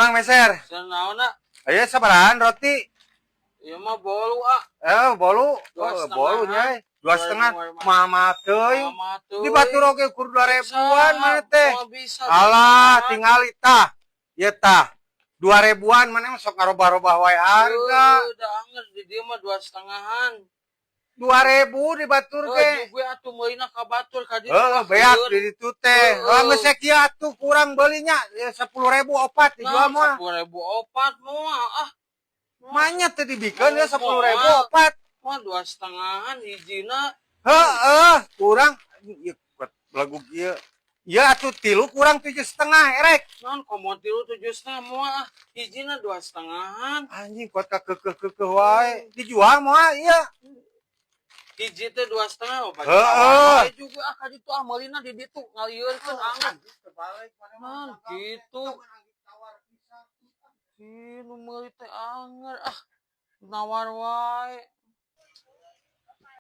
Mang, meser. Meser naon, ah? Ayo, sabarahan roti? Ieu mah bolu, ah. Eh, bolu. Dua Oh, setengah. Bolu nya. 2,5. Mama teuing. Mama tuh. Di batur oge kur 2 ribuan mana teh. Moal bisa. Alah, 2,5. Tingali tah. Ieu tah. 2 ribuan, mana mah sok ngarobah-robah wae harga. Udah anger di dieu mah 2,5-an. 2 ribu di batur Oh, ge. juga atuh meulina ka batur ka ditu. Heeh, Ah, beak lieur. di ditu teh. Heeh. Lah, geus kieu atuh kurang belinya 10.004 dijual Nah, mah. 10.004 moal ah. Manya teh dibikeun ya 10.004. Mah 2,5-an hijina. Heeh, kurang ieu kuat lagu kieu. Ya atuh tilu kurang 7,5 erek. Non komo tilu 7,5, moal ah. Hijina 2,5-an. Anjing, kuat ka keukeuh-keukeuh wae. Dijual moal ieu? Hiji teh 2,5 oh. Heeh. Juga ah ka ditu ah, meulina di ditu ngalieurkeun anger. Man gitu. Si nu meuli teh anger ah. Nawar wae.